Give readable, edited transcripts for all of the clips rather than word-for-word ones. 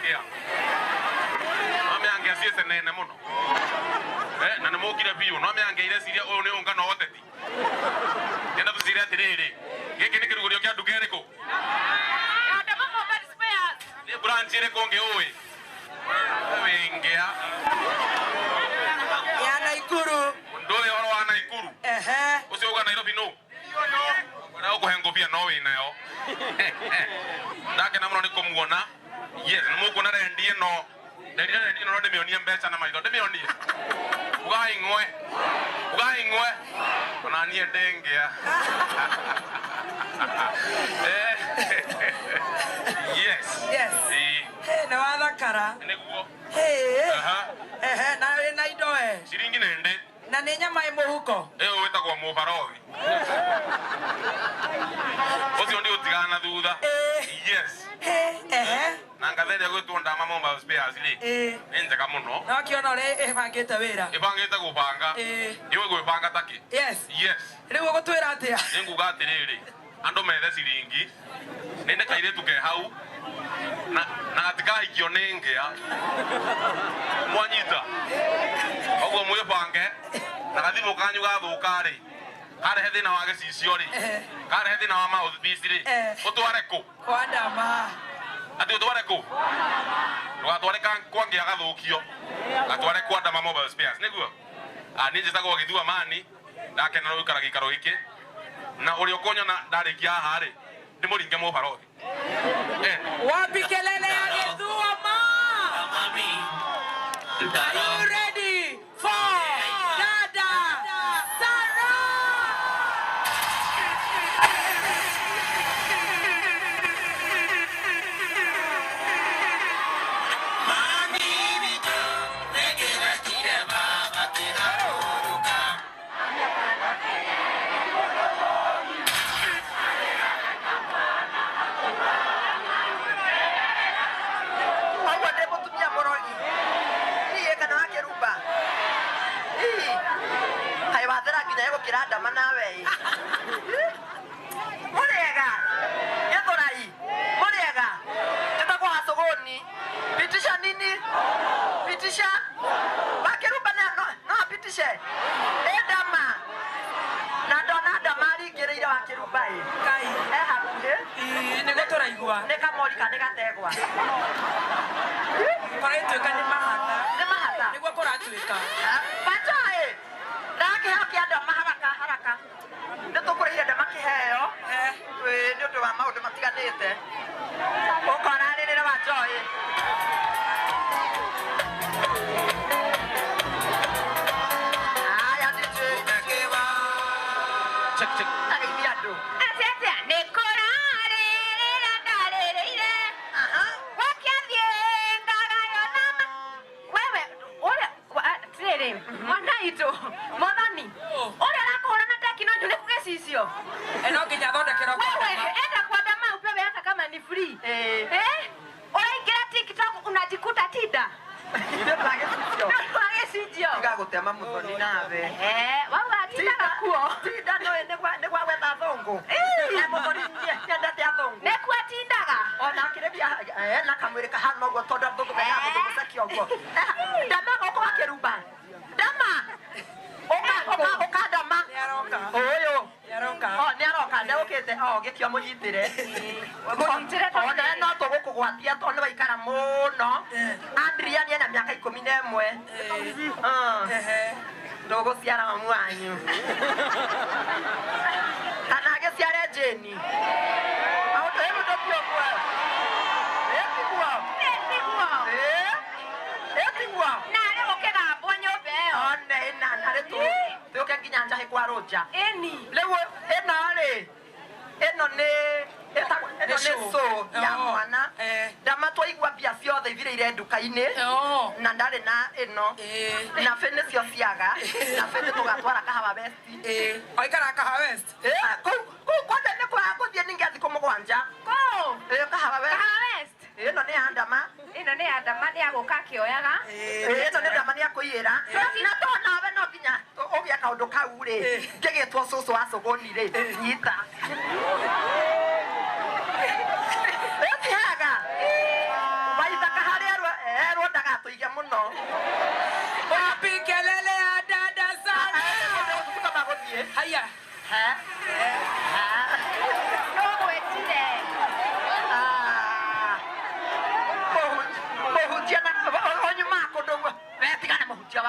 ngĩa. No mĩangĩa ciĩte nene mũno. Na nĩ mũkire biũ no mĩangĩa ireciria ũyũ nĩ ũngano wa ũteti. Ndĩrenda tũcire atĩrĩrĩ, gĩkĩ nĩ kĩrugũrio kĩa nduka ĩrĩkũ? Nĩ branch ĩrĩkũ ũngĩ ũĩ? Wĩngĩa. Ya Naikuru. Ndũĩ ũhoro wa Naikuru? Ehe. Ũcio uga Nairobi nũ? Na ũkũhe ngũbia no wĩnayo. Ndakena mũno nĩ kũmuona. Yes, nĩ mũkuona rendi ĩno. Nderire rendi ĩno no ndĩmĩonie mbeca na maitho. Ndĩmĩonie. Ugai ng'we. Ugai ng'we. Ona niĩ ndĩngĩa. Yes. Yes. Ĩĩ. Hey, nĩ wathakara. Nĩguo. Hey. Aha. Ehe, na wĩna indo we. Ciringi nĩ ndĩ. Na nĩ nyama ĩ mũhuko. Ĩyo wĩtagwo mũbarothi. Ũcio ndiũtigana na thutha. Yes. Hey, ehe. Na ngatha ĩrĩa gwĩtwo Ndama Mobile Spares rĩ. Nĩ njega mũno. No kĩona ũrĩa ĩbangĩte wĩra. Ĩbangĩte gũbanga. Yũĩ gwĩbanga takĩ. Yes. Yes. Rĩu ũgũtwĩra atĩa? Nĩ nguga atĩrĩrĩ, andũ methe ciringi. Nĩ ndĩ kairĩtu ke hau. Na gatikahikio nĩ ngĩa. Mwanyita. Ũguo mwĩbange. Na gathimũ kanyu gathũka rĩ. Karehe thĩna wa gĩcicio rĩ. Karehe thĩna wa mouthpiece rĩ. Ũtware kũ? Kwa Ndama. Atĩ ũtware kũ? Ndũgatware kwa ngĩa gathũkio. Gatware kwa Ndama Mobile Spares, nĩguo? Niĩ njĩtagwo Gĩthua Mani, ndakena nĩ gũikara gĩikaro gĩkĩ. Na ũrĩa ũkũnyona ndarĩkia haha rĩ, ndĩmũringe mũbarothi. Wapi kelele ya Gĩthua Ma? Are you ready for Dada Sarah? Wathera nginya gũkĩra Ndama nawe. Mũrĩega. Gĩthũrai. Mũrĩega. Njĩtagwo Wacũgũni. Pitisha nini? Pitisha? Wakĩrumba no apitishe? Ĩ Ndama. Na ndona Ndama aringĩrĩire wakĩrumba ĩ. Ngai. E hakuhĩ. Ĩĩ, nĩguo tũraigua. Nĩ kamori ka nĩ gategwa. Kũratuĩka nĩ mahata. Nĩ mahata. Nĩguo kũratuĩka. Bacha ĩ. Ndakĩheo kĩa Ndama haraka haraka. Nĩ tũkũrĩhire Ndama kĩheo. Nĩ ũndũ wa maũndũ matiganĩte. Ũkora rĩrĩra wa Joy. Aya DJ. Check check. Ageithia andũ. Atĩ nĩ kũrarĩrĩra ndarĩrĩire. Aha. Wakĩathiĩ ngagayo nama. Wewe ũrĩa atĩrĩrĩ, mwana witũ, Mwathani, ũrĩa ũrakũhũra na tekinoronjĩ nĩ kũgĩcicio. No nginya athondekerwo kwa Wewe Ndama. enda kwa Ndama upewe hata kama ni free. Ũraingĩra TikTok unajikuta tinda. Nĩ ũndũ wa gĩcicio. Nĩ ũndũ wa gĩcicio. Tiga gũtema mũthoni nawe. Wauga atindaga kuo. Tinda nĩ gwa gwetha athũngũ. Na mũthoni nyendete athũngũ. Nĩkuo atindaga. Ona akĩrĩbia na kamwĩrĩ kahana ũguo tondũ athũngũ mekaga mũndũ mũceke ũguo. Ndama gũkũ wakĩrumba. Ndama. Ũka ũka ũka Ndama. Nĩaroka. Ũyũ. Nĩaroka. O nĩaroka nĩokĩte o gĩkĩo mũnyitĩre. Mũnyitĩre tondũ Ona no tũgũkũgwatia tondũ nĩ waikara mũno. Andrea nĩ ena mĩaka 11. Ndũgũciara mamu wanyu. Kana agĩciare Jane. Maũndũ ĩno tũtio ũguo. Ĩ tiguo. Ĩ tiguo. Ĩ tiguo. Narĩ gũkĩgambwo nyũmba ĩyo. One ĩna narĩ tũke nginya njahĩ kwa Rũnja. Ĩni. Rĩu ĩno rĩ, ĩno nĩ ĩno nĩ cũ ya mwana. Ndama twaigua mbia ciothe ithirĩire nduka-inĩ. Na ndarĩ na ĩno. Na bĩ nĩcio ciaga. Na bĩ nĩ tũgatwara Kahawa West. Oikara Kahawa West? Kũu kwanja nĩ kwa gũthiĩ ningĩ thikũ 7. Kũu? Kahawa West. Kahawa West. Ĩno nĩ ya Ndama. Ĩno nĩ ya Ndama nĩ agũka akĩoyaga. Ĩno nĩ Ndama nĩ akũiyĩra. Na to nawe no nginya ũgĩe kaũndũ kau rĩ, ngĩgĩtwo cũcũ wa Cũgũni rĩ, nyita. Ĩtihaga. Waithaka harĩa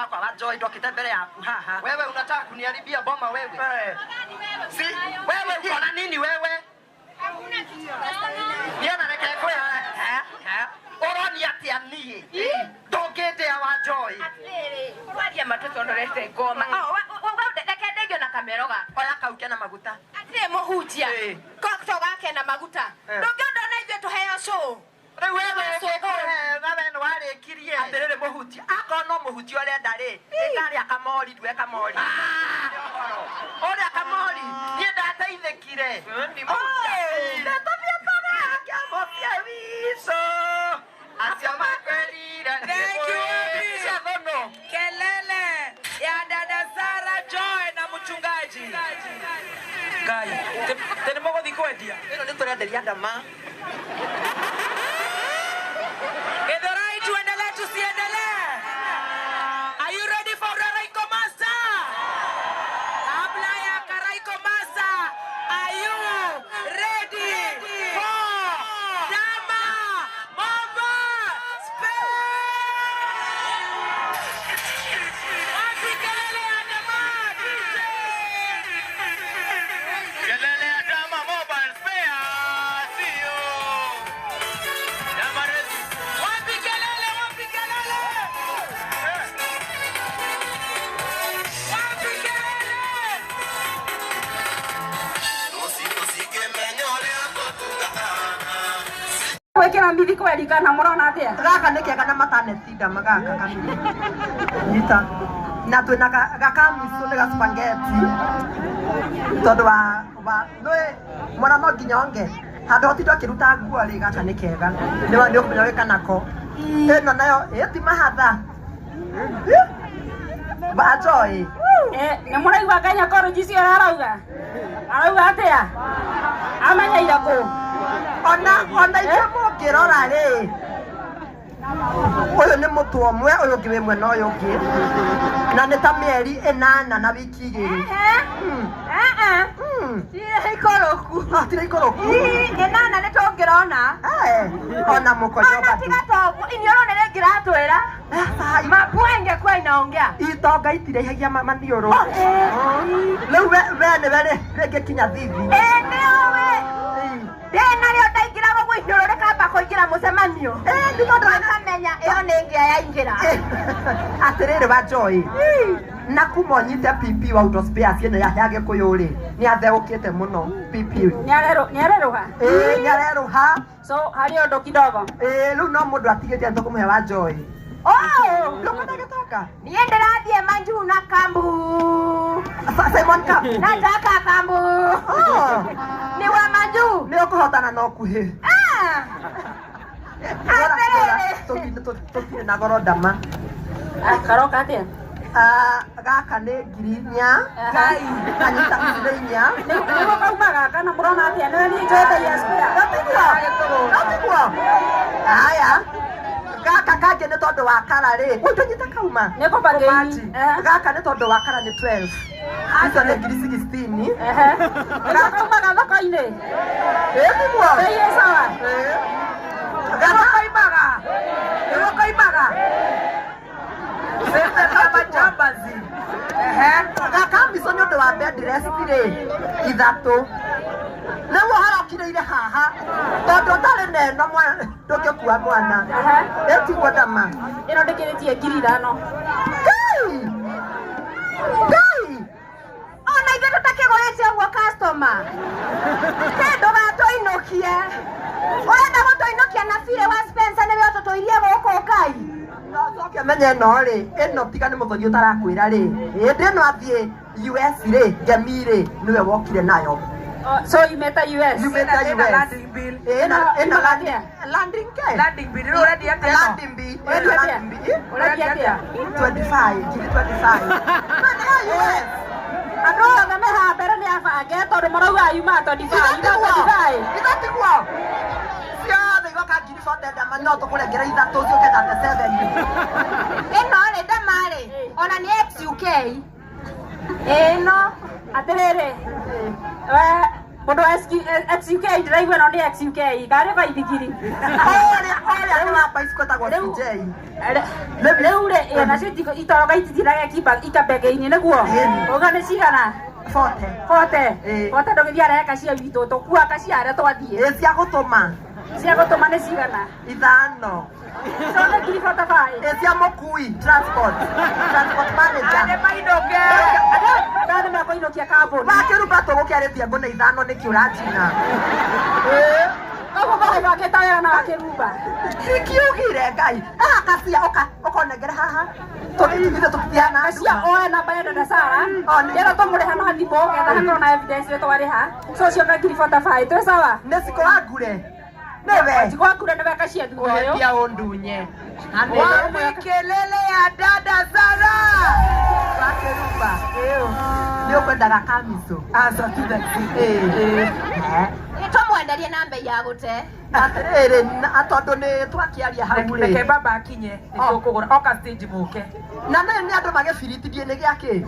Wakwa wa Joy ndokite mbere yaku haha. Wewe unataka kuniharibia boma wewe. Eh. Si wewe uko na nini wewe? Niona reke kwĩra ũronia atĩa niĩ ndũngĩndĩa wa Joy. Atĩrĩrĩ, twaria matũtondorete ngoma. Oh, reke ndeithio na kamero gaka. Oya kau kena maguta. Atirĩ mũhunjia. Ĩĩ. To gake na maguta. Eh. Ndũngĩenda ona ithuĩ tũheo cũũ. Rĩu wewe Cũgũ. wewe nĩ warĩkirie. Atĩrĩrĩ mũhutia, akorwo no mũhutia ũrenda rĩ, ĩtarĩa kamori ndue kamori. Ũrĩa kamori. Niĩ ndateithĩkire. Ni mũhutia. Acio makwĩrire Thank you, Abi. Cia thono. Kelele ya dada Sara Joy na mchungaji. Ngai, tene mũgũthiĩ kwendia. Ĩno nĩ tũrenderia ndama. Githurai tuendelee tusiendelee? Are you ready for Karaiko Master? Kabla ya Karaiko Master, are you ready for Dama Mobile Space? Wapi kelele ya Dama DJ? Kelele ya Dama Mobile Spare, sio. Dama Res- Wapi kelele, wapi kelele? Wapi kelele? Gwĩkĩra mbithi kweri kana mũrona atĩa? Gaka nĩ kega na mataneti ndama gaka kamiri. Nyita. Na twĩna gakamicu nĩ ga spaghetti. Tondũ wa nĩ mwana no nginya onge. Handũ hotinda ũkĩruta nguo rĩ gaka nĩ kega. Nĩ wa nĩ ũkũmenya wĩka nako. Ĩno nayo ĩ ti mahatha. Ba Joy. Eh, nĩ mũraigua Kenya College icio arauga? Arauga atĩa? Amenyeire kũ? Ona ithuĩ mũngĩrora rĩ ũyũ nĩ mũtwe ũmwe ũyũ ũngĩ wĩ mwena ũyũ ũngĩ na nĩ ta mĩeri 8 na wiki 2. Tirĩ ikũrũku. Ah, tirĩ ikũrũku. Ĩnana nĩ tũngĩrona. Eh, ona mũkonyo Ona bado. tiga toguo, iniũrũ nĩ rĩngĩratwĩra. Mapua ingekuwa inaongea. Itonga itiraihagia maniũrũ. Rĩu we nĩwe rĩngĩkinya thithi. Ĩĩ nĩũĩ. Ndĩ narĩo ndaingĩra gũguo iniũrũ rĩkamba kũingĩra mũcemanio. Ĩĩ, nĩ tondũ Makamenya ĩyo nĩ ngĩa yaingĩra. Atĩrĩrĩ wa Joy, na kuma ũnyite PP wa Auto Spares ĩno ya Gĩkũyũ rĩ, nĩ atheũkĩte mũno PP. Nĩ arerũha? Ĩĩ, nĩ arerũha. So harĩ ũndũ kidogo. Ĩĩ, rĩu no mũndũ atigĩte nĩ tũkũmũhe wa Joy. Oh! Ndũkwenda gĩtonga? Niĩ ndĩrathiĩ Manjuu na kambu. Simon Kambu. Nataka kambu. Oh. Ni wa Manjuu. Nĩ ũkũhotana na ũkuhĩ. Ah! Atĩrĩrĩ. Tũtirĩ na goro ndama. Ah, karoka atĩa? Ah, gaka nĩ 4,000. Kanyita 4,000. Nĩguo kauma gaka na mũrona atĩa? Nĩwe niĩ njendagia spare. Gatiguo. Gatiguo. Aya. Gaka kangĩ nĩ tondũ wa kara rĩ. Ũ ndũnyita kauma. Nĩ kũbangĩini. Gaka nĩ tondũ wa kara nĩ 12. Icio nĩ 16,000. Ehe. Nĩguo kaumaga thoko-inĩ. Ĩ tiguo. Bei ĩ sawa. Ĩ. Gaka Koimaga. Nĩguo koimaga. System ya majambazi. Ehe. Gaka mico nĩ ũndũ wa bed rest rĩ 3 rĩu ũhoro ũkirĩire haha tondũ ũtarĩ na ĩno ndũngĩkua mwana. Ĩtiguo ndama. Ĩno ndĩkĩrĩtie 5,000. Ngai! Ngai! Ona ithuĩ tũtakĩgũrĩte ũguo customer. Kĩ ndũgatũinũkie. Ũrenda gũtũinũkia na birĩ wa Spencer nĩwe ũtũtũirie gũkũ Ngai. No coke ũmenye ĩno rĩ, ĩno tiga nĩ mũthoni ũtarakwĩra rĩ, hĩndĩ ĩno athiĩ US rĩ, ngemi rĩ, nĩwe wokire nayo. So yumĩte US. Yumĩte Ĩna US. landing bill. Ĩna Ĩno atĩa? landing ke? Landing bill. Rĩu ũrendia atĩa ĩno? Landing bill. Ĩno Ũrendia atĩa? landing bill. Ũrendia atĩa? 25, 25,000. Nĩ ya US. Andũ othe me haha mbere nĩ abange tondũ marauga yuma 25, yuma 25. Ithatiguo. Ciothe igoka 40,000 ndama no tũkũrengera 3 ciũke 37. Ĩno rĩ ndama rĩ, ona nĩ XUK. Ĩno. Atĩrĩrĩ, we Mundu XUK ndiraigua no nĩ XUK karĩ baithikiri. Ũrĩa nĩ wa bicycle etagwo CJ. Rĩu rĩ nacio itoroka itithiraga ikabege-inĩ nĩguo. Uga nĩ cigana? 40. 40. Ĩĩ. 40 ndũgĩthiĩ arehe kacia witũ tũkua kacia arĩa twathiĩ. Ĩ cia gũtũma. Cia gũtũma nĩ cigana? 5. Ciothe ngiri 45. Ĩ cia mũkui transport. Transport manager. Andĩ mainũke. Andũ nĩ mekũinũkia kambuni. Wakĩruba tũgũkĩarĩtie ngũna 5 nĩkĩ ũranjina? Ĩ. Ũguo magũbangĩte wega na wakĩrumba. Ndikiugire Ngai. Ah, kacia ũka ũkonengere haha. Tũgĩtithire tũkĩana. Kacia oe namba ya dada Sara. Yera tũmũrĩha na thimũ getha hakorwo na evidence ĩyo twarĩha. So cio ngiri 45 twĩ sawa? Nĩ cikũ wangure. Nĩwe. Cikũ wangure nĩwe kacia thutha ũyũ. Ũhĩtia ũndunye. Wapi kelele ya dada Sara? Wakĩrumba. Nĩ ũkwendaga kamico. Aca tuthaci. Ĩ. Tũmwenderie na mbei ya gũte. Atĩrĩrĩ, tondũ nĩ twakĩaria hau rĩ. Reke baba akinye nĩtũkũgũra oka stage mũke. Na nĩ andũ magĩbiritithie nĩ gĩakĩ?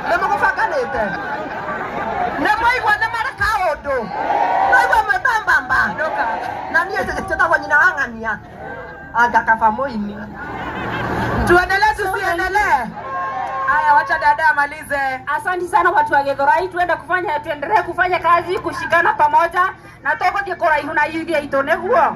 Nĩ mũgũbanganĩte? Nĩ mwaigua nĩ marĩ kaũndũ? Mwaigua mwĩtambamba? Na niĩ njĩtagwo nyina wa ng'ania. Anga kaba mũini. Tuendelee tusiendelee? Aya, wacha dada amalize. Asante sana watu wa Githurai, tuende kufanya tuendelee kufanya kazi kushikana pamoja na tũgũthiĩ kũraihu na ithuĩ aitũ nĩguo.